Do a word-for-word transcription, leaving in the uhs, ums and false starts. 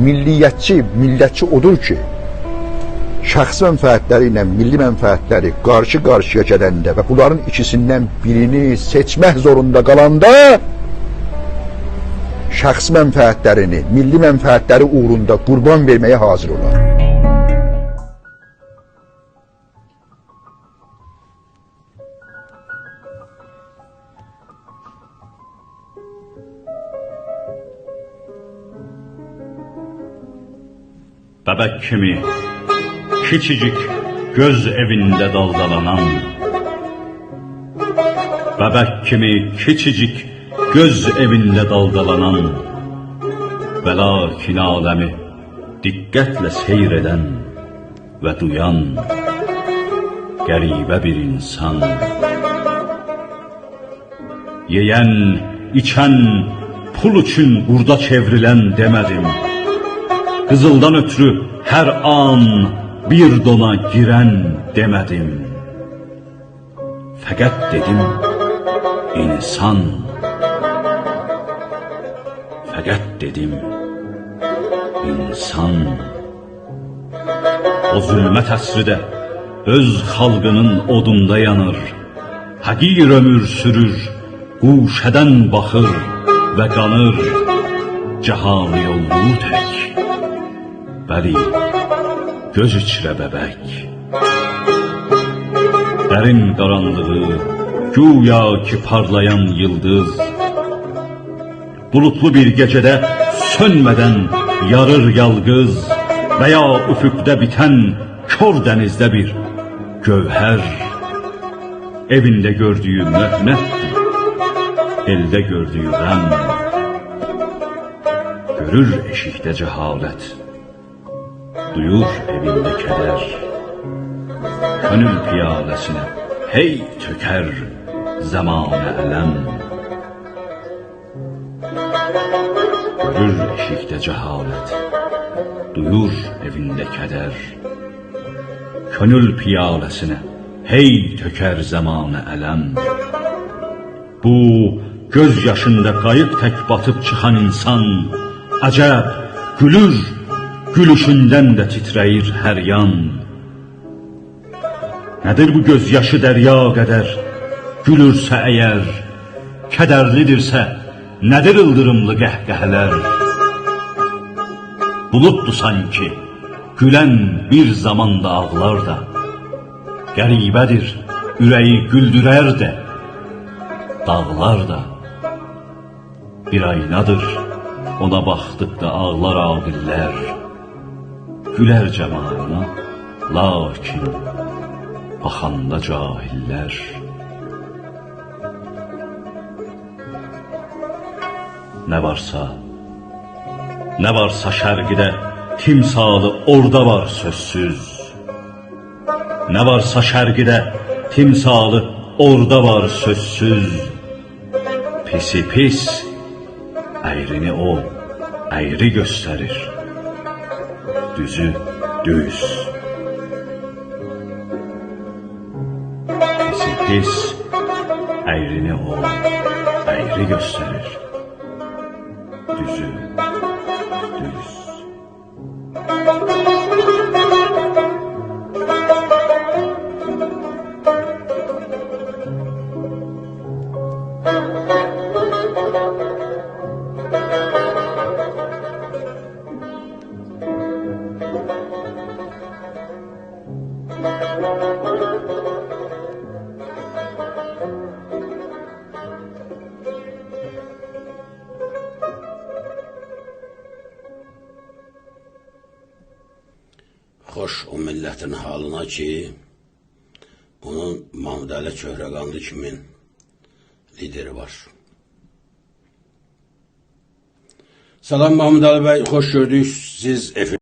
میللیتچی، میللتچی اودور کی، شخصی منفعتلری ایله میللی منفعتلری قارشی-قارشییا گلنده و بونلارین ایکیسیندن بیرینی سئچمک زوروندا قالاندا، شخصی منفعتلرینی میللی منفعتلری اوغروندا قوربان وئرمه‌یه حاضر اولار. ببک کیمی کیچیجیک گؤز ائوینده دالدالانان، ببک کیمی کیچیجیک گؤز ائوینده دالدالانان، ولکن عالمی دقتله سیر ائدن و دویان غریبه بیر اینسان. یئین، ایچن، پول اوچون قوردا چئوریلن دئمه‌دیم. قیزیلدان اؤترو هر آن بیر دونا گیرن دئمه‌دیم. فقط دئدیم، اینسان. فقط دئدیم، اینسان. او ظلمت عصریده اؤز خالقینین اودوندا یانیر. حقیر عؤمور سورور، گوشه‌دن باخیر و قانیر جهانی اولدوغو تک. بلی، گؤز ایچره ببک. درین قارانلیغی گویا کی پارلایان ییلدیز، بولودلو بیر گئجه‌ده سؤنمه‌دن یاریر یالقیز و یا افقده بیتن کور دنیزده بیر گوهر. ائوینده گؤردویو محنتدیر، ائلده گؤردویو غم. گؤرور ائشیکده جهالت، دویور ائوینده کدر. کؤنول پیاله‌سینه هئی تؤکر زمانه الم. گؤرور ائشیکده جهالت، دویور ائوینده کدر. کؤنول پیاله‌سینه هئی تؤکر زمانه الم. بو گؤز یاشیندا قاییق تک باتیب چیخان اینسان، عجب، گولور، گولوشوندن ده تیتره‌ییر هر یان. نه‌دیر بو گؤز یاشی دریا قدر؟ گولورسه اگر، کدرلی‌دیرسه، نه‌دیر ایلدیریملی قهقهه‌لر؟ بولوددور سانکی، گولن بیر زامان دا آغلار دا. غریبه‌دیر، اوره‌یی گولدورر ده، داغلار دا. بیر آینادیر، اونا باخدیقدا آغلار عاقل‌لر. گولر جمالینا، لاکین باخاندا جاهل‌لر. نه وارسا، نه وارسا شرقده تمثالی اورادا وار سؤزسوز. نه وارسا شرقده تمثالی اورادا وار سؤزسوز. پیسی پیس، اَیرینی او اَیری گؤستریر، دوزو دوز. پیسی پیس، اَیرینی او اَیری گؤستریر، دوزو دوز. خوش او میللتین حالینا کی، اونون محمودعلی چهرگانلی کیمین لیدری وار. سلام محمودعلی بی، خوش گؤردوک سیز افیر.